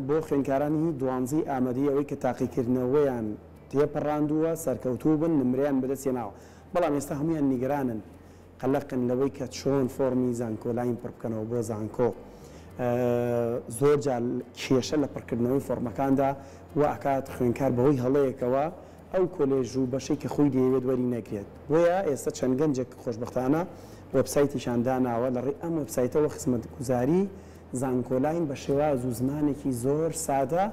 بۆ خوێندکارانی دوانزەی ئامادەیی ئەوەی کە تاقیکردنەوەیان تێپەڕاندووە، سەرکەوتوو بن، نمرەیان بەدەست هێناوە، بەڵام ئێستا هەموویان نیگەرانن، قەلەقن لەوەی کە چۆن فۆڕمی زانکۆلاین پڕ بکەنەوە بۆ زانکۆ. زۆر جار کێشە لە پڕکردنەوەی فۆڕمەکاندا وا ئەکات خوێندکار بەهۆی هەڵەیەکەوە ئەو کۆلێژ و بەشەی کە خۆی دەیەوێت وەری نەگرێت. بۆیە ئێستا چەند گەنجێک خۆشبەختانە وێبسایتێکیان داناوە، لە ڕێی ئەم وێبسایتەوە خزمەتگوزاری زانکۆلاین بە شێواز و زمانێکی زۆر سادە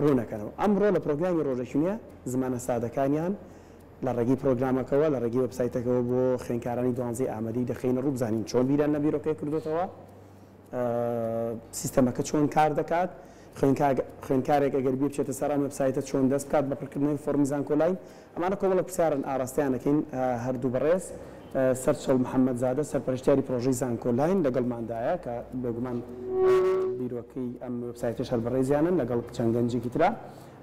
ڕوونەکەنەوە. ئەمڕۆ لە پرۆگرامی ڕۆژێکی نوێ زمانە سادەکانیان لە ڕێگەی پرۆگرامەکەوە، لە ڕێگەی وێبسایتەکەوە بۆ خوێندکارانی دوانزەی ئامادەیی دەخەینە ڕوو بزانین چۆن بیریان لەم بیرۆکەیە کردۆتەوە، سیستەمەکە چۆن کار دەکات، خوێندکارێک ئەگەر بیر بچێتە سەر ئەم وێبسایتە چۆن دەست بکات بە پڕکردنەوەی فۆڕمی زانکۆلاین. ئەمانە کۆمەڵێک پرسیارن ئاراستەیان ئەکەین هەردوو بەڕێز سەرچڵ محەمەدزادە سەرپەرشتیاری پڕۆژەی زانکۆلاین لەگەڵماندایە کە بێگومان بیرۆکەی ئەم وێبسایتەش هەر بەڕێزیانن لەگەڵ چەند گەنجێکی ترا.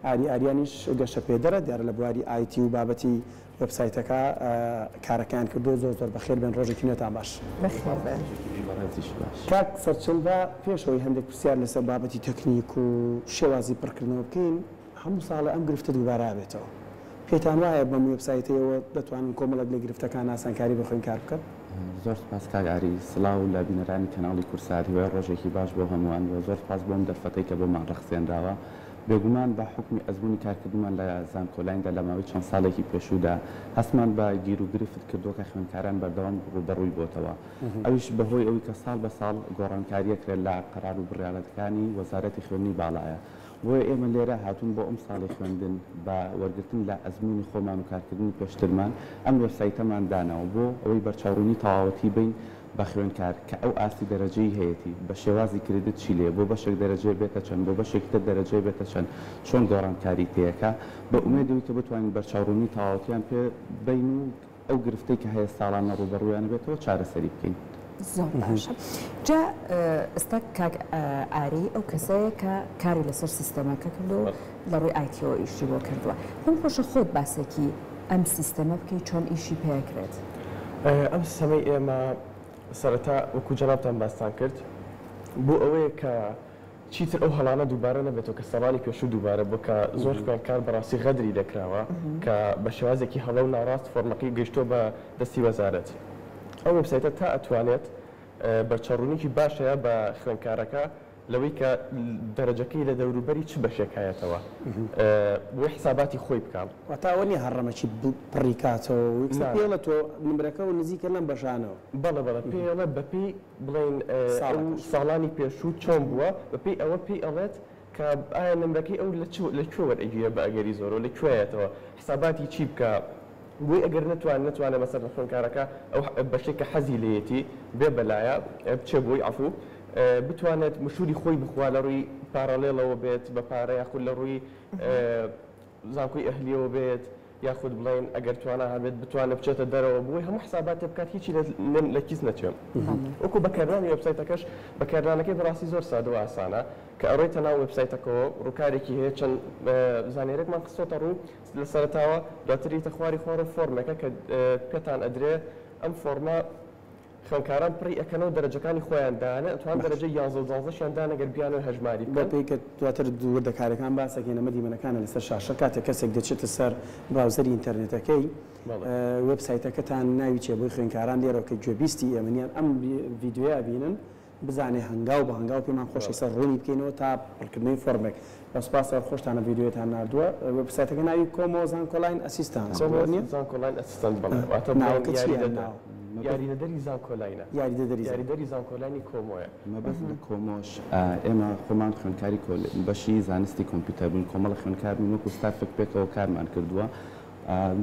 ئاری ئاریانیش گەشەپێدەرە دیارە لە بواری ئایتی و بابەتی وێبسایتەکە کارەکەیان کردووە زۆر زۆر بەخێر بێن ڕۆژێکی نوێتان باش. بەخێر بێن. بەڕێزیش باش. کاک سەرچڵ با پێش ئەوەی هەندێک پرسیار لەسەر بابەتی تەکنیک و شێوازی پڕکردنەوە بکەین، هەموو ساڵێ ئەم گرفتە دووبارە ئەبێتەوە. پێتان وایە بەم وێبسایتەیەوە دەتوانن کۆمەڵێک لە گرفتەکان ئاسانکاری بۆ خوێندکار بکەن؟ زۆر سوپاس کاک ئاری، سڵاو لە بینەرانی کەناڵی کوردسات، هیوای ڕۆژێکی باش بۆ هەمووان و زۆر سوپاس بۆ ئەم دەرفەتەی کە بۆمان ڕەخسێنراوە. بێگومان بە حوکمی ئەزموونی کارکردنمان لە زانکۆلایندا لە ماوەی چەند ساڵێکی پێشوودا هەستمان بە گیروگرفت کردووە کە خوێندکاران بەردەوام ڕووبەڕووی بۆتەوە ئەویش بەهۆی ئەوەی کە ساڵ بە ساڵ گۆڕانکاری ئەکرێت لە قەرار و بڕیارەکانی وەزارەتی خوێندنی باڵایە بۆیە ئێمە لێرە هاتوون بۆ ئەم ساڵی خوێندن بە وەرگرتن لە ئەزموونی خۆمان و کارکردنی پێشترمان ئەم وێبسایتەمان داناوە بۆ ئەوەی بەرچاوڕوونی تەواوەتی بەین بە خوێندکار کە ئەو ئاستی دەرەجەی هەیەتی بە شێوازی credit چی لێیە بۆ بەشێک دەرەجەی بێتە چەند بۆ بەشێکی تر دەرەجەی بێتە چەند چۆن گۆڕانکاری تێیەکا بە ئومێدی ئەوەی کە بتوانین بەرچاوڕوونی تەواوەتیان پێ بەین و ئەو گرفتەی کە هەیە ساڵانە ڕووبەڕوویان بێتەوە چارەسەری بکەین. زۆر باشە جا ئستا کاک ئاری ئەو کەسەیە کە کاری لەسەر سیستەمەکە کردو لە ڕووی ئایتیەوە ئیشی بۆ کردووە پێم خۆشە خۆت باسێکی ئەم سیستەمە بکەی چۆن ئیشی پێکرێت. ئەم سیستەمەی ئێمە سەرەتا وەکو جەنابتان باستان کرد بۆ ئەوەیە کە چیتر ئەو هەڵانە دووبارە نەبێتەوە کە ساڵانی پێشوو دووبارە بووە کە زۆر خوێندکار بەڕاستی غەدری لێکراوە کە بە شێوازێکی هەڵە و ناڕاست فۆرمەکەی گەیشتووە بە دەستی وەزارەت. ئەو وێبسایتە تا ئەتوانێت بەرچاوڕوونیی باش هەیە بە خوێندکارەکە لەوەی کە دەرەجەکەی لە دەوروبەری چ بەشێک هەیەتەوە بۆی حساباتی خۆی بکا. واتا ئەوە نییە هەڕەمەکی پڕی کاتەوە و یەکسەر پێی ئەڵێ تۆ نمرەکە و نزیکە لەم بەشانەوە. بەڵێ بەڵێ پێی ئەڵێ بەپێی بڵێین ئەو ساڵانی پێشوو چۆن بووە، بەپێی ئەوە پێی ئەڵێت کە ئایا نمرەکەی ئەو لە چ لە کوێ وەرئەگیرێ بە ئەگەری زۆرەوە لە کوێیەتەوە حساباتی چی بکا بۆی ئەگەر نەتوان نەتوانێ مەسەلەن خوێندکارەکە ئەو بەشەی کە حەزی لێیەتی بێ بەلایە بچێ بۆی عەفوو بتوانێت مشوری خۆی بخوا لە ڕووی پاڕالێڵەوە بێت بە پارە یاخود لە ڕووی زانکۆی ئەهلیەوە بێت یاخود بڵێین ئەگەر توانا هەبێت بتوانێت بچێتە دەرەوە بۆی هەموو حساباتێ بکات هیچی لە کیس نەچێ. وەکو بەکارهێنانی وێبسایتەکەش بەکارهێنانەکەی بەڕاستی زۆر سادە و ئاسانە کە ئەڕۆیتە ناو وێبسایتەکەوە ڕووکارێکی هەیە چەند زانیاریەکمان خستۆتە ڕوو لە سەرەتاوە دواتر یتە خواری خوارەوە فۆرمێکە کە پێتان ئەدرێ ئەم فۆرمە خوێندکاران پڕی ئەکەنەوە دەرەجەکانی خۆیان دانێن ئەتوان دەرەجەی یانزە و دوانزەشیان دانێن گەر بیانەوێ هەژماری بکەن. بەپێی کە دواتر وردەکاریەکان باس ئەکەین ئەمە دیمەنەکانە لەسەر شاشە کاتێک کەسێک دەچێتە سەر browser ی ئینتەرنێتەکەی وێبسایتەکەتان ناوی چیە بۆی خوێندکاران لێرەوە کە گوێبیستی ئێمەن یان ئەم ڤیدیۆیە ئەبینن بزانێ هەنگاو بە هەنگاو پێمان خۆشە سەر ڕوونی بکەینەوە تا پڕکردنەوەی فۆرمێک بە سوپاسەوە خۆشتان ئەم ڤیدیۆیەتان ناردووە وێبسایتەکە ناوی کۆمۆ زانکۆلاین assistance کۆمۆ زانکۆلاین assistant بەڵێ واتە بڵێین ناوەکە چییە یاریدەدەر ناو یاریدەدەری زانکۆلاینە یاریدەدەری زانکۆ یاریدەری زانکۆلاینی کۆمۆیە. مەبەست لە کۆمۆش ئێمە خۆمان خوێندکاری کۆلێ بەشی زانستی کۆمپیوتەر بووین کۆمەڵە خوێندکار بووین وەکو ستافێک پێکەوە کارمان کردووە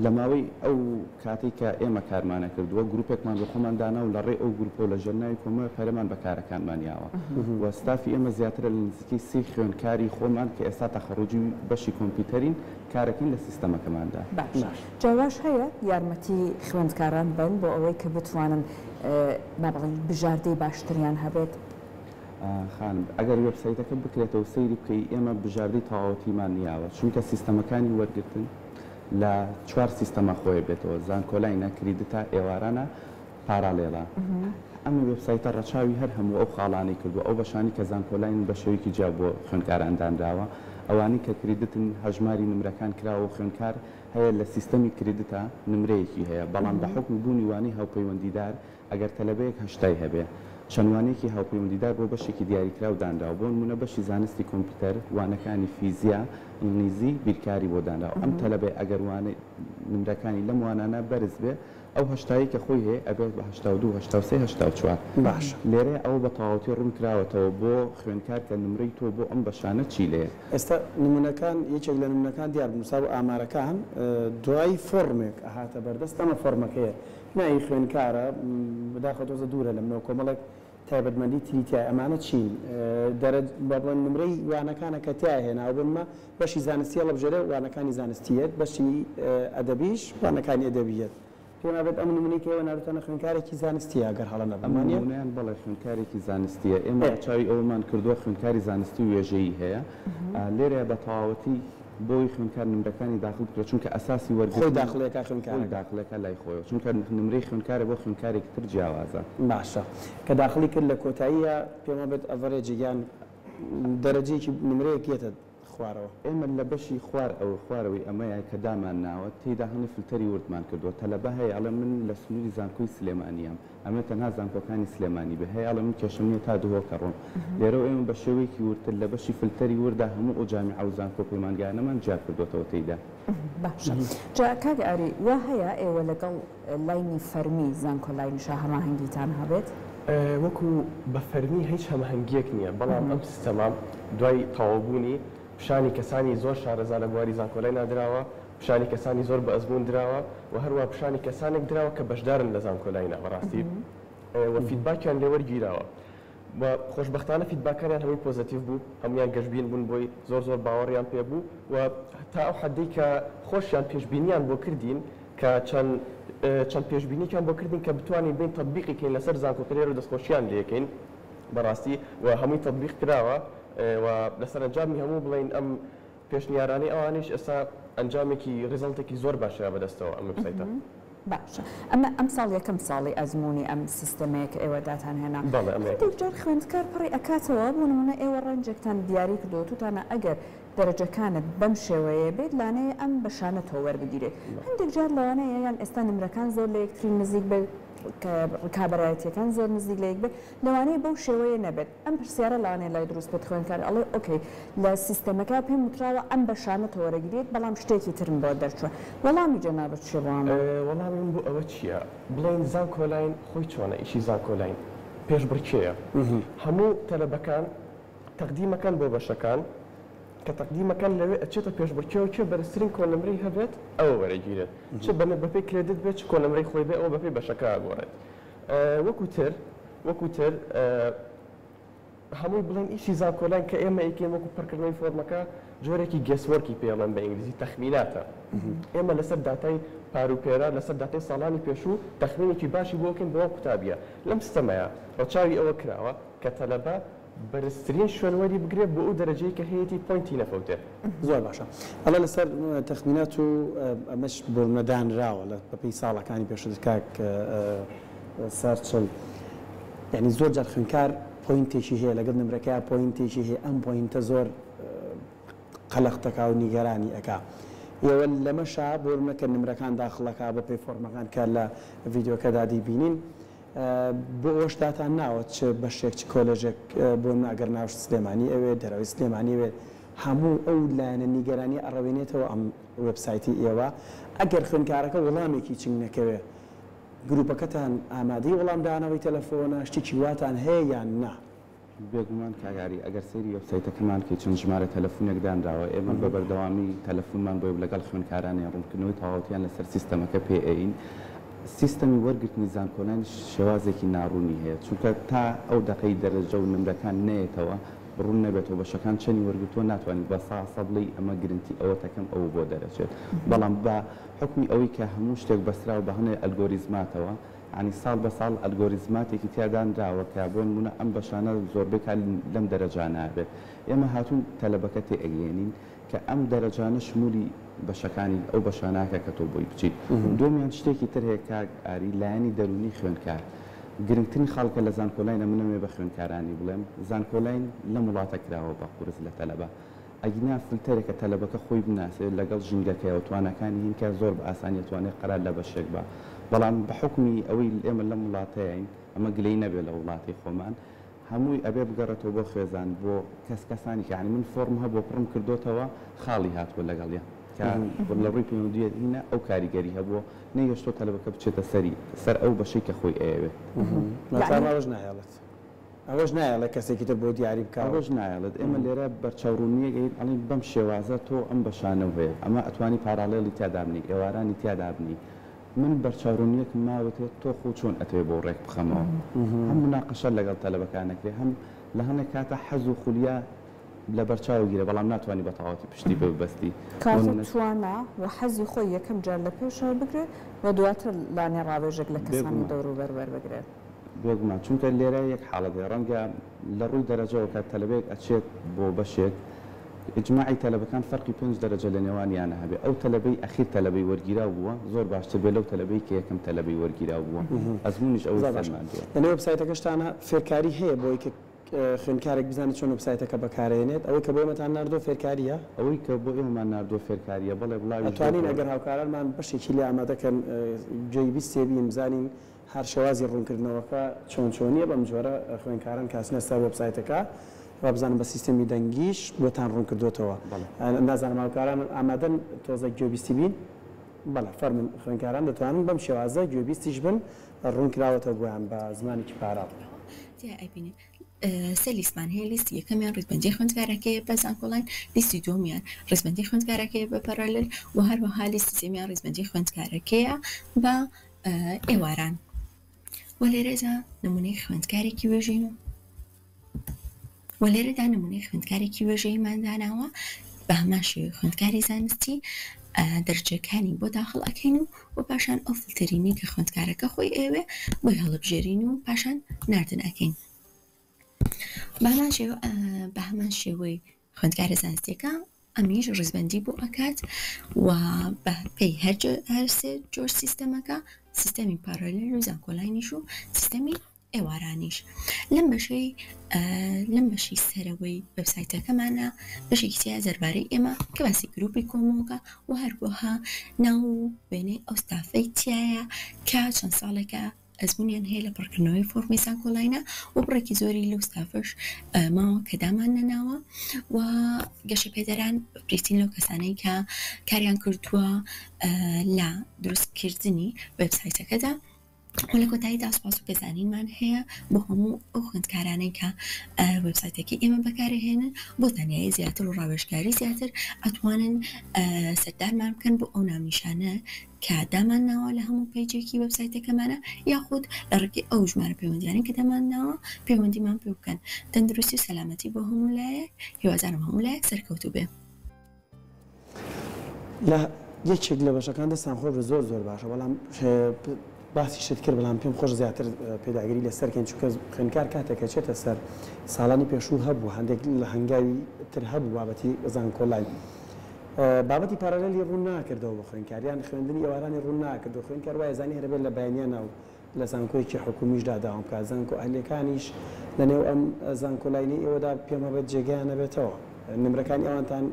لە ماوەی ئەو کاتەی کە ئێمە کارمانە کردووە گروپێکمان بۆ خۆمان دانا و لە ڕێی ئەو گروپەوە لە ژێر ناوی کۆمەوە پەرەمان بە کارەکانمان یاوە و ستافی ئێمە زیاترە لە نزیکەی 30 خوێندکاری خۆمان کە ئێستا تەخەڕوجی بەشی کۆمپیوتەرین کارەکەین لە سیستەمەکەماندا. باشە جا واش هەیە یارمەتی خوێندکاران بەن بۆ ئەوەی کە بتوانن با بڵێین بژاردەی باشتریان هەبێت؟ خانم ئەگەر وێبسایتەکە بکرێتەوە سەیری بکەی ئێمە بژاردەی تەواوەتیمان یاوە چونکە سیستەمەکانی وەرگرتن لە چوار سیستەما خۆی بێتەوە زانکۆلاینە credit ە ئێوارانە. parallel ە. ئەم وێبسایتە ڕەچاوی هەر هەموو ئەو خاڵانەی کردووە، ئەو بەشانەی کە زانکۆلاینن بە شێوەیەکی جیا بۆ خوێندکاران دانراوە، ئەوانەی کە credit ن هەژماری نمرەکان کراوە و خوێندکار هەیە لە سیستەمی credit ا نمرەیەکی هەیە، بەڵام بە حوکمی بوونی وانەی هاوپەیوەندیدار ئەگەر تەلەبەیەک هەشتای هەبێ چەند وانەیەکی هاوپەیوەندیدار بۆ بەشێکی دیاریکراو دانراوە، بۆ نموونە بەشی زانستی کۆمپیوتەر وانەکانی فیزیا، ئینگلیزی، بیرکاری بۆ دانراوە، ئەم تەلەبەیە ئەگەر وانەی نمرەکانی لەم وانانە بەرز بێ ئەو هەشتایەی کە خۆی هەیە ئەبێت بە 82، 83، 84. باشە. لێرەیا ئەوە بە تەواوەتی ڕوون کراوەتەوە بۆ خوێندکار کە نمرەی تۆ بۆ ئەم بەشانە چی لێیە. ئێستا نموونەکان یەکێک لە نموونەکان دیار بوو نووسابوو ئامارەکان دوای فۆڕمێک ئەهاتە بەردەست ئەمە فۆڕمەکەیە ناوی خوێندکارە بەداخەوە تۆزە دوورە لە منەوە کۆمەڵێک تایبەتمەندی تری تیایە ئەمانە چین دەرەج با بڵێن نمرەی وانەکانە کە تیا هێناوە بۆ نمە بەشی زانستی هەڵبژێرێ وانەکانی زانستیەت بەشی ئەدەبیش وانەکانی ئەدەبیەت پێم وابێت ئەم نمونەی کە ئێوە ناردوتانە خوێندکارێکی زانستیە گەر هەڵە نەبم ئەم وانیە؟ نمونەیان بەڵێ خوێندکارێکی زانستیە ئێمە ئێ. ڕەچاوی ئەوەمان کردووە خوێندکاری زانستی و وێژەیی هەیە لێرەیا بە تەواوەتی بۆی خوێندکار نمرەکانی داخل بکرێت چونکە ئەساسی خۆی وەرگرتنی داخڵی ئەکا خۆی خوێندکارەکە. داخڵی ئەکا لای خۆیەوە چونکە نمرەی خوێندکارێ بۆ خوێندکارێکی تر جیاوازە. باشە کە داخڵی کرد لە کۆتاییا پێم وابێت average ێک یان دەرەجەیەکی نمرەیەک یەتە خوارەوە. ئێمە لە بەشی خوار ئەو خوارەوەی ئەمەیە کە دامان ناوە تێیدا هەنێ فلتەری وردمان کردووە تەلەبە هەیە ئەڵێ من لە سنووری زانکۆی سلێمانییەم ئەمە تەنها زانکۆکانی سلێمانی بێ هەیە ئەڵێ من کێشەم نییە تا دهۆک ئەڕۆم لێرەوە ئێمە بە شێوەیەکی وردتر لە بەشی فلتەری وردا هەموو ئەو جامیعە و زانکۆ و پەیمانگایانەمان جیا کردۆتەوە تێیدا. باشە جا کاک ئاری وا هەیە ئێوە لەگەڵ line ی فەرمی زانکۆلاینیشا هەماهەنگیتان هەبێت؟ وەکو بە فەرمی هیچ هەماهەنگییەک نییە، بەڵام ئەم سیستەمە دوای تەواوبوونی پیشانی کەسانی زۆر شارەزا لە بواری زانکۆلاینا دراوە، پیشانی کەسانی زۆر بە ئەزموون دراوە و هەروەها پیشانی کەسانێک دراوە کە بەشدارن لە زانکۆلاینا بەڕاستی و feedback یان لێ وەرگیراوە و خۆشبەختانە feedback ەکانیان هەمووی positive بوو، هەموویان گەشبین بوون بۆی، زۆر زۆر باوەڕیان پێ بوو و تا ئەو حەدەی کە خۆشیان پێشبینیان بۆ کردین کە چەند چەند پێشبینیەکیان بۆ کردین کە بتوانین بێین تەتبیقی کەین لەسەر زانکۆکە لێرە و دەستخۆشیان لێکەین بەڕاستی و هەمووی تەتبیق کراوە و لە سەرەنجامی هەموو بڵێین ئەم پێشنیارانەی ئەوانیش ئێستا ئەنجامێکی result ێکی زۆر باشیان بەدەستەوە ئەم وێبسایتە. باشە ئەمە ئەمساڵ یەکەم ساڵی ئەزموونی ئەم سیستەمەیە کە ئێوە داتان هێنا بەڵێ ئەمە یەکەم. هەندێک جار خوێندکار پڕی ئەکاتەوە بۆ نموونە ئێوە range ێکتان دیاری کردووە وتوتانە ئەگەر دەرەجەکانت بەم شێوەیە بێت لانەیە ئەم بەشانە تۆ وەربگیرێت هەندێک جار لەوانەیە یان ئێستا نمرەکان زۆر لە یەکتری نزیک بێت ڕکابەرایەتیەکان زۆر نزیک لە یەک بێت لەوانەیە بەو شێوەیە نەبێت ئەم پرسیارە لەوانەیە لای دروست بێت خوێندکار ئەڵێ okay لە سیستەمەکە پێم وتراوە ئەم بەشانە تۆ وەرەگیرێت بەڵام شتێکی ترم بۆ دەرچووە وەڵامی جەنابت چیە بۆ ئەمە؟ وەڵامی من بۆ ئەوە چیە بڵێین زانکۆلاین خۆی چۆنە ئیشی زانکۆلاین پێشبڕکێیە هەموو تەلەبەکان تەقدیمەکەن بۆ بەشەکان کە تەقدیمەکەن لەوێ ئەچێتە پێشبڕکێوە کێ بەرزترین کۆنمرەی هەبێت ئەوە وەرەگیرێت چ بەپێی credit بێت چ کۆنمرەی خۆی بێ ئەوە بەپێی بەشەکە ئەگۆڕێت وەکو تر وەکو تر هەمووی بڵێن ئیشی زانکۆلاین کە ئێمە ئەیکەین وەکو پڕکردنەوەی فۆرمەکە جۆرێکی guess work ی پێڵێن بە ئینگلیزی تەخمیناتە ئێمە لەسەر داتای پار و پێرار لەسەر داتای ساڵانی پێشوو تەخمینێکی باشی بۆ بکەین بۆ ئەو قوتابیە لەم سیستەمەیە ڕەچاوی ئەوە کراوە کە تەلەبە بەرزترین شوێن وەری بگرێ بۆ ئەو دەرەجەی کە هەیەتی point ی نەفەوتێ. زۆر باشە ئەڵێ لەسەر تەخمینات و ئەمەش بۆنمونە دانراوە لە بەپێی ساڵەکانی پێشوتر کاک سەرچل یانی زۆر جار خوێندکار point ێکی هەیە لەگەڵ نمرەکەیا point ێکی هەیە ئەم point ە زۆر قەلەق دەکا و نیگەرانی ئەکا ئێوە لەمەشا بۆنمونە کە نمرەکان داخڵ ئەکا بەپێی فۆرمەکان کە لە ڤیدیۆکەدا دیبینین بۆ ئەوەش داتان ناوە چ بەشێک چ کۆلێژێک بۆ نمونە ئەگەر ناوشت سلێمانی ئەوێت دەرەوەی سلێمانی ئەوێت هەموو ئەو لایەنە نیگەرانیە ئەڕەوێنێتەوە ئەم وێبسایتی ئێوە ئەگەر خوێندکارەکە وەڵامێکی چنگ نەکەوێ گروپەکەتان ئامادەی وەڵامدانەوەی تەلەفۆنە شتێکی واتان هەیە یان نا؟ بێگومان کاک ئاری، ئەگەر سەیری وێبسایتەکەمان بکەی چەند ژمارە تەلەفونێک دانراوە، ئێمە بە بەردەوامی تەلەفونمان بۆیە و لەگەڵ خوێندکارانین ڕوونکردنەوەی تەواوەتیان لەسەر سیستەمەکە پێ ئەیین. سیستەمی وەرگرتنی زانکۆلاینیش شێوازێکی ناڕوونی هەیە، چونکە تا ئەو دەقەی دەرەجە و نمرەکان نەیەتەوە، ڕوون نەبێتەوە بەشەکان چەنی وەرگرتووە ناتوانیت بە سا سە بڵێی ئەمە گرنتی ئەوەتەکەم ئەوە بۆ دەرەچێت. بەڵام بە حوکمی ئەوەی کە هەموو شتێک بەستراوە بە هەنێ ئەلگۆریزماتەوە، یانی ساڵ بە ساڵ ئەلگۆریزماتێکی تیا دانراوە کە بۆ نموونە ئەم بەشانە زۆربەی کات لەم دەرەجانە ئەبێت. ئێمە هاتووین تەلەبەکە تێ ئەگەیەنین کە ئەم دەرەجانە شمولی بەشەکانی ئەو بەشانە ئەکا کە تۆ بۆی بچیت. دووەمیان شتێکی تر هەیە کاک ئاری، لایەنی دەروونی خوێندکار. گرنگترین خاڵ کە لە زانکۆلاینە من ئەمەوێ بە خوێندکارانی بڵێم، زانکۆلاین لەم وڵاتە کراوە بە قورس لە تەلەبە. ئەگینا فلتەرێکە تەلەبەکە خۆی بناسێت لەگەڵ ژینگەکەیەوە تواناکانی هین کە زۆر بە ئاسانی ئەتوانێت قەرار لە بەشێک با بەڵام بە حوکمی ئەوەی ئێمە لەم وڵاتەین ئەمە گلەی نەبێت لە وڵاتی خۆمان هەمووی ئەبێ بگەڕێتەوە بۆ خێزان بۆ کەس کەسانی کە یانی من فۆڕم هەبووە پڕم کردۆتەوە خاڵی هاتووە لەگەڵیا کە لە ڕووی پەیوەندیە هینە ئەو کاریگەری هەبووە نەیهێشتووە تەلەبەکە بچێتە سەری سەر ئەو بەشەی کە خۆی ئەیەوێت. ناچار ئەوەش ناهێڵێت. ئەوەش نایەڵێت کەسێکی تر بۆ دیاری بکا و. ئەوەش نایەڵێت. ئێمە لێرە بەرچاوڕوونییەک ئەیین ئەڵێین بەم شێوازە تۆ ئەم بەشانەو هەیە. ئەمە ئەتوانی parallel ی تیا دابنێی، ئێوارانی تیا دابنێی. من بەرچاوڕوونییەکم ماوەتێ تۆ خۆ چۆن ئەتەوێ بۆ ڕێک بخەمەوە. هەم موناقەشە لەگەڵ تەلەبەکان ئەکرێ، هەم لە هەنێک کاتا حەز و خولیا لەبەرچاو گیرە بەڵام ناتوانی بە تەواوەتی پشتی پێ ببەستی. بۆ کاتێک نموونە. توانا و حەزی خۆی یەکەم جار لە پێشەوە بگرێت و دواتر لانێ ڕاوێژێک لە کەسانی بێگومان. دەوروبەر وەربگرێت. بێگومان چونکە لێرە یەک حاڵەت هەیە ڕەنگە لە ڕووی دەرەجەوە کە تەلەبەیەک ئەچێت بۆ بەشێک ئیجماعی تەلەبەکان فەرقی پێنج دەرەجە لە نێوانیانە هەبێ ئەو تەلەبەی ئەخیر تەلەبەی وەرگیراو بووە زۆر باشتر بێ لەو تەلەبەی کە یەکەم تەلەبەی وەرگیراو بووە ئەزموونیش ئەوەی زۆر باشە سەلماندووە. لەنێو وێبسایتەکەشتانا فێرکاری هەیە بۆی کە خوێندکارێک بزانێت چۆن وێبسایتەکە بەکارئەهێنێت ئەوەی کە بۆ ئێمەتان ناردووە فێرکارییە؟ ئەوەی کە بۆ ئێمەمان ناردووە فێرکارییە بەڵێ بڵاویش ئەتوانین بۆتەوە. ئەگەر هاوکارانمان بەشێکی لێ ئامادەکەن گوێی بیستێ بین بزانین هەر شێوازی ڕوونکردنەوەکە چۆن چۆنیە بەم جۆرە خوێندکاران کە ئەچنە سەر وێبسایتەکە وابزانم بە سیستەمی دەنگیش بۆتان ڕوونکردۆتەوە نازانم هاوکارانم ئامادەن تۆزێک گوێبیستی بین؟ بەڵێ فەرموون خوێندکاران دەتوانن بەم شێوازە گوێبیستیش بن ڕوونکراوەتەوە بۆیان بە زمانێکی پاراو. تیا ئەبینین سێ لیستمان هەیە لیستی یەکەمیان ڕیزبەندی خوێندکارەکەیە بە زانکۆلاین لیستی دووەمیان ڕیزبەندی خوێندکارەکەیە بە parallel و هەروەها لیستی سێمیان ڕیزبەندی خوێندکارەکەیە بە ئێواران و لێرەدا نمونەی خوێندکارێکی وێژەی و لێرەدا نمونەی خوێندکارێکی وێژەیمان داناوە بە هەمان شێوەی خوێندکاری زانستی دەرجەکانی بۆ داخڵ ئەکەین و و پاشان ئەو فلتەرینەی کە خوێندکارەکە خۆی ئەوێ بۆی هەڵبژێرین و پاشان ناردن ئەکەین بە هەمان شێوە بە هەمان شێوەی خوێندکارە زانستیەکە ئەمیش ڕیزبەندی بۆ ئەکات و بە پێی هەر سێ جۆر سیستەمەکە سیستەمی parallel و زانکۆلاینیش و سیستەمی ئێوارانیش لەم بەشەی لەم بەشی سەرەوەی وێبسایتەکەمانە بەشێکی تیا دەربارەی ئێمە کە باسی گروپی کۆمەڵگە و هەروەها ناو و وێنەی ئەو ستافەی تایە کە چەند ساڵێکە ئەزموونیان هەیە لە پڕکردنەوەی فۆرمی زانکۆلاینە و بڕێکی زۆری لەو ستافەش ماوە کە دامان نەناوە و گەشەپێدەران بریتین لەو کەسانەی کە کاریان کردووە لە دروستکردنی وێبسایتەکەدا و لە کۆتاییدا سوپاس و پێزانینمان هەیە بۆ هەموو ئەو خوێندکارانەی کە وێبسایتەکەی ئێمە بەکارهێنن بۆ زانیاری زیاتر و ڕاوێژکاری زیاتر ئەتوانن سەردانمان بکەن بۆ ئەو ناونیشانە کە دامان ناوە لە هەموو پەیجێکی وێبسایتەکەمانە یاخود لە ڕێگەی ئەو ژمارە پەیوەندیانەی کە دامان ناوە پەیوەندیمان پێ بکەن. تەندروستی و سەلامەتی بۆ هەموو لایەک، هیوادارم هەموو لایەک سەرکەوتوو بێ. لە یەکێک لە بەشەکان دەستان خۆش بێت زۆر زۆر باشە بەڵام باسیشت کرد بەڵام پێم خۆش زیاتر پێداگری لەسەر کەین چونکە خوێندکار کاتێک کە چێتە سەر ساڵانی پێشوو هەبوو هەندێک لە هەنگاوی تر هەبوو بابەتی زانکۆلاین بابەتی parallel ی ڕوون ناکردەوە بۆ خوێندکار یان خوێندنی ئێوارانی ڕوون ناکردەوە خوێندکار وایە زانی هەرەبێت لە بەیانیانە و لە زانکۆیەکی حکومیشدا داوام بکات زانکۆ ئەهلیەکانیش لە نێو ئەم زانکۆلاینەی ئێوەدا پێم وابێت جێگەیان نەبێتەوە نمرەکانی ئەوانتان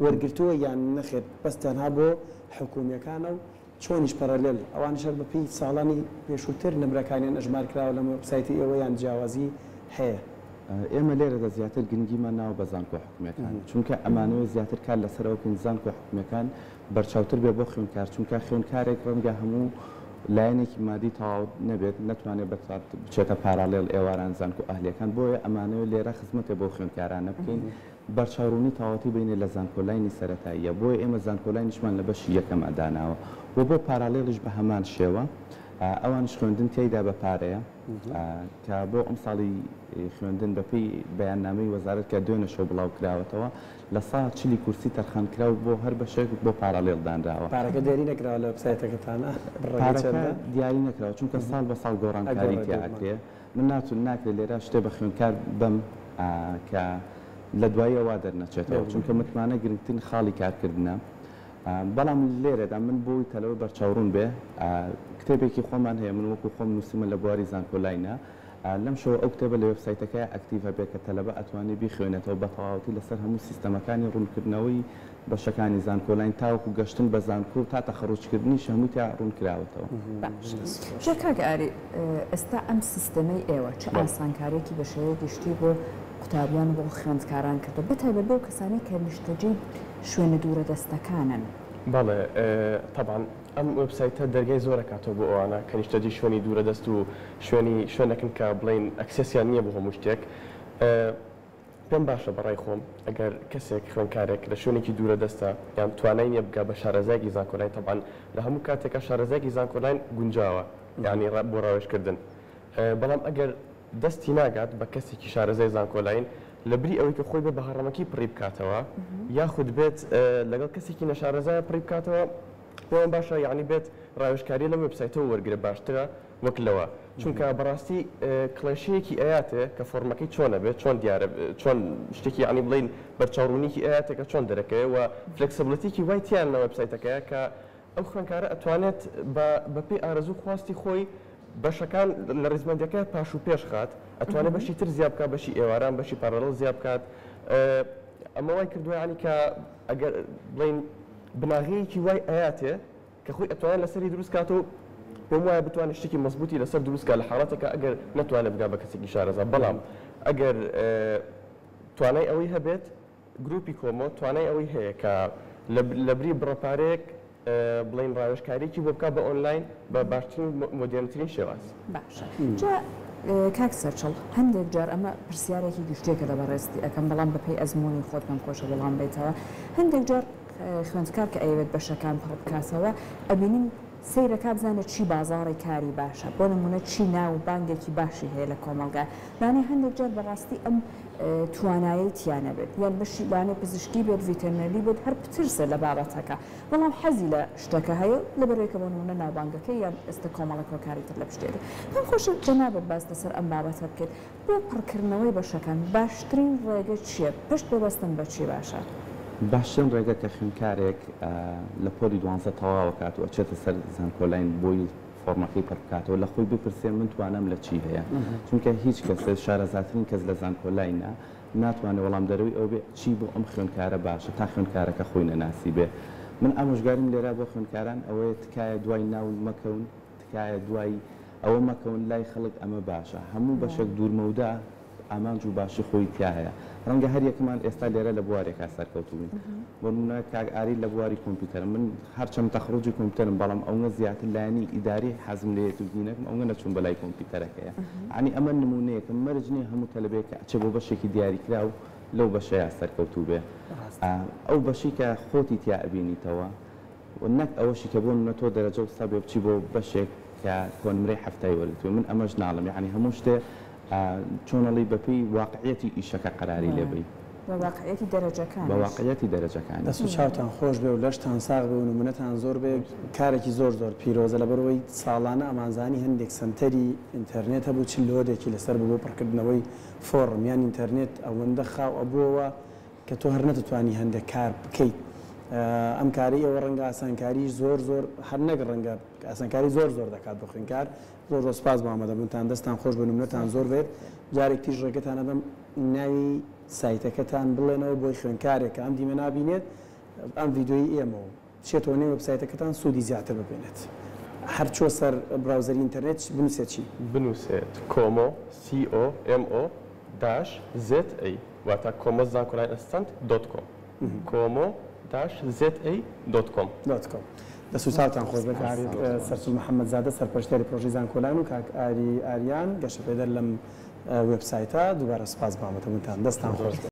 وەرگرتووە یان نەخێر بەس تەنها بۆ حکومیەکانە و چۆنیش parallel ئەوانیش هەر بەپێی ساڵانی پێشووتر نمرەکانیان ئەژمار کراوە لەم وێبسایتی ئێوە یان جیاوازی هەیە؟ ئێمە لێرەدا زیاتر گرنگیمان ناوە بە زانکۆ حکومیەکان چونکە ئەمانەوێت زیاتر کار لەسەر ئەوە بکەین زانکۆ حکومیەکان بەرچاوتر بێت بۆ خوێندکار چونکە خوێندکارێک ڕەنگە هەموو لایەنێکی مادی تەواو نەبێت نەتوانێت بچێتە parallel ئێواران زانکۆ ئەهلیەکان بۆیە ئەمانەوێت لێرە خزمەتێ بۆ خوێندکارانە بکەین بەرچاوڕوونی تەواوەتی بینێ لە زانکۆلاینی سەرەتاییە بۆیە ئێمە زانکۆلاینیشمان لە بەشی یەکەما داناوە و بۆ parallel یش بە هەمان شێوە. ئەوانیش خوێندن تیایدا بە پارەیە کە بۆ ئەمساڵی خوێندن بەپێی بەیاننامەی وەزارەت کە دوێنێ شەو بڵاو کراوەتەوە لە سا چلی کورسی تەرخانکراو بۆ هەر بەشێک بۆ parallel دانراوە. پارەکە دیاری نەکراوە لە وێبسایتەکەتانا بڕەکەی پارەکە چەندە؟ دیاری نەکراوە چونکە ساڵ بە ساڵ گۆڕانکاری ئەگۆڕێت تیا بێگومان. ئەکرێ من ناتون ناکرێ لێرە شتێ بە خوێندکار بەم کە لە دواییە وا دەرنەچێتەوە بێگومان. چونکە متمانە گرنگترین خاڵی کارکردنە بەڵام لێرەدا من بۆی تەلەبە بەرچاوڕوون بێ کتێبێکی خۆمان هەیە من وەکو خۆم نووسیمە لە بواری زانکۆلاینە لەم شەوە ئەو کتێبە لە وێبسایتەکەیا active ئەبێ کە تەلەبە ئەتوانێ بیخوێنێتەوە بە تەواوەتی لەسەر هەموو سیستەمەکانی ڕوونکردنەوەی بەشەکانی زانکۆلاین تاوەکو گەشتن بە زانکۆ و تا تەخەڕوجکردنیش هەمووی تیا ڕوونکراوەتەوە. باشە جا کاک ئاری ئێستا ئەم سیستەمەی ئێوە چ ئاسانکاریەکی بە شێوەی گشتی بۆ قوتابیان و بۆ خوێندکاران کردووە بە تایبەت بۆ کەسانەی کە نیشتەجێی شوێنە دوورە دەستەکانن؟ بەڵێ تەبعەن ئەم وێبسایتە دەرگای زۆر ئەکاتەوە بۆ ئەوانە کە نیشتەجێی شوێنی دوورە دەست و شوێنی شوێنێکن کە بڵێین access یان نییە بۆ هەموو شتێک پێم باشە بەڕای خۆم ئەگەر کەسێک خوێندکارێک لە شوێنێکی دوورە دەستە یان توانای نییە بگا بە شارەزایەکی زانکۆلاین تەبعەن لە هەموو کاتێکا شارەزایەکی زانکۆلاین گونجاوە یانی بۆ ڕاوێژکردن بەڵام ئەگەر دەستی ناگات بە کەسێکی شارەزای زانکۆلاین لەبری ئەوەی کە خۆی بێ بە هەڕەمەکی پڕی بکاتەوە یاخود بێت لەگەڵ کەسێکی نەشارەزایە پڕی بکاتەوە پێم باشە یەعنی بێت ڕاوێژکاری لەم وێبسایتەوە وەرگرە باشترە وەک لەوە چونکە بەڕاستی کڵێشەیەکی ئەیاتێ کە فۆڕمەکەی چۆن ئەبێت چۆن دیارە چۆن شتێکی یەعنی بڵێین بەرچاوڕوونیکی ئەیاتێ کە چۆن دەرەکەوێ و flexibility کی وای تیایە لە وێبسایتەکەیا کە ئەو خوێندکارە ئەتوانێت بە بەپێی ئارەزوو خواستی خۆی بەشەکان لە ڕیزبەندیەکە پاش و پێش خات ئەتوانێت بەشی تر زیا بکات بەشی ئێواران بەشی parallel زیا بکات ئەمە وای کردووە یانی کە ئەگەر بڵێین بناغەیەکی وای ئەیاتێ کە خۆی ئەتوانێت لەسەری دروست کات و پێم وایە بتوانێت شتێکی مەزبووتی لەسەر دروست کات لە حاڵەتێکا ئەگەر نەتوانێت بگات بە کەسێکی شارەزا بەڵام ئەگەر توانای ئەوەی هەبێت گروپی کۆمۆ توانای ئەوەی هەیە کە لەبری بڕە پارەیەک بڵێین ڕاوێژکاریی بۆ بکات بە ئۆنلاین بە باشترین و مۆدێرنترین شێواز. باشە جا کاک سەرچڵ هەندێک جار ئەمە پرسیارێکی گشتیە کە لە بەڕێزتی ئەکەم بەڵام بەپێی ئەزموونی خۆت پێم خۆشە وەڵام بەیتەوە هەندێک جار خوێندکار کە ئەیەوێت بەشەکان پڕ بکاتەوە ئەبینین سەیرەکا بزانێ چی بازاڕی کاری باشە بۆ نموونە چی ناو و بانگێکی باشی هەیە لە کۆمەڵگا لەوانەیە هەندێک جار بەڕاستی ئەم توانایەی تیا نەبێت یان بەشی لەوانەیە پزیشکی بێت ڤیتەرنەری بێت هەر بترسێ لە بابەتەکە بەڵام حەزی لە شتەکە هەیە و لەبەرئەوەی کە بۆ نموونە ناوبانگەکەی یان ئێستا کۆمەڵێک هۆکاری تر لە پشتیەتی پێم خۆشە جەنابت باس لەسەر ئەم بابەتە بکەیت بۆ پڕکردنەوەی بەشەکان باشترین ڕێگە چییە؟ پشت ببەستن بە چی باشە؟ باشترین ڕێگە کە خوێندکارێک لە پۆلی دوانزە تەواوەکات و ئەچێتە سەر زانکۆلاین بۆی فۆڕمەکەی پڕ بکاتەوە لە خۆی بپرسێ من توانام لە چی هەیە چونکە هیچ کەس شارەزاترین کەس لە زانکۆلاینە ناتوانێ وەڵامدەرەوەی ئەوە بێ چی بۆ ئەم خوێندکارە باشە تا خوێندکارەکە خۆی نەناسیبێ من ئامۆژگاریم لێرە بۆ خوێندکاران ئەوەیە تکایە دوای ناو مەکەون تکایە دوای ئەوە مەکەون لای خەڵک ئەمە باشە هەموو بەشێک دوورمەودا ئامانج و باشی خۆی تیا هەیە ڕەنگە هەر یەکەمان ئێستا لێرە لە بوارێکا سەرکەوتوو بین بۆ نمونە کاک ئاری لە بواری کۆمپیوتەرە من هەرچەند تەخڕوجی کۆمپیوتەرم بەڵام ئەونە زیاتر لایەنی ئیداری حەزم لێیەتی و دینەکم ئەونە نەچووم بەلای کۆمپیوتەرەکەیە یانی ئەمە نمونەیەکە مەرج نییە هەموو تەلەبەیەک کە ئەچێ بۆ بەشێکی دیاریکراو لەو بەشەیا سەرکەوتوو بێ ئەو بەشەی کە خۆتی تیا ئەبینیتەوە و نەک ئەوەشی کە بۆ نمونە تۆ دەرەجە و سەبێ بچی بۆ بەشێک کە کۆنمرەی حەفتای وەرگرتووی من ئەمەش ناڵێم یەعنی هەموو شتێ چۆن ئەڵێی بەپێی واقعیەتی ئیشەکە قەراری لێ بەی. بە واقعیەتی بە دەرەجەکانیش. واقعیەتی دەرەجەکانیش. دەست و چاوتان خۆش بێ و لەشتان ساغ بێ و نمونەتان زۆر بێ کارێکی زۆر زۆر پیرۆزە لەبەرئەوەی ساڵانە ئەمانزانی هەندێک سەنتەری ئینتەرنێت هەبوو چ load ێکی لەسەر بوو بۆ پڕکردنەوەی فۆڕم یان ئینتەرنێت ئەوەندە خاو ئەبووەوە کە تۆ هەر نەتتوانی هەندێک کار بکەیت ئەم کارەی ئێوە ڕەنگە ئاسانکاری زۆر زۆر هەر نەک ڕەنگە ئاسانکاری زۆر زۆر دەکات بۆ خوێندکار زۆر زۆر سپاس بۆ ئامادەبوونتان دەستان خۆش بێ نمونەتان زۆر بێت جارێک تیش ڕێگەتان ئەدەم ناوی سایتەکەتان بڵێنەوە بۆی خوێندکارێک کە ئەم دیمەنە بینێت ئەم ڤیدیۆی ئێمە و بچێتەوە نێو وێبسایتەکەتان سوودی زیاتر ببینێت هەر چووە سەر browser ی ئینتەرنێت بنووسێت چی؟ بنووسێت کۆمۆ، COMO dash ZA، واتە کۆمۆ زانکۆلاین assistant dot com، کۆمۆ dash ZA dot com. dot com. دەست و چاوتان خۆش بێت کاک سەرچڵ محەمەدزادە سەرپەرشتیاری پرۆژەی زانکۆلاین و کاک ئاری ئاریان گەشەپێدەر لەم وێبسایتە دووبارە سوپاس بۆ ئامادەبوونتان دەستان خۆش بێت.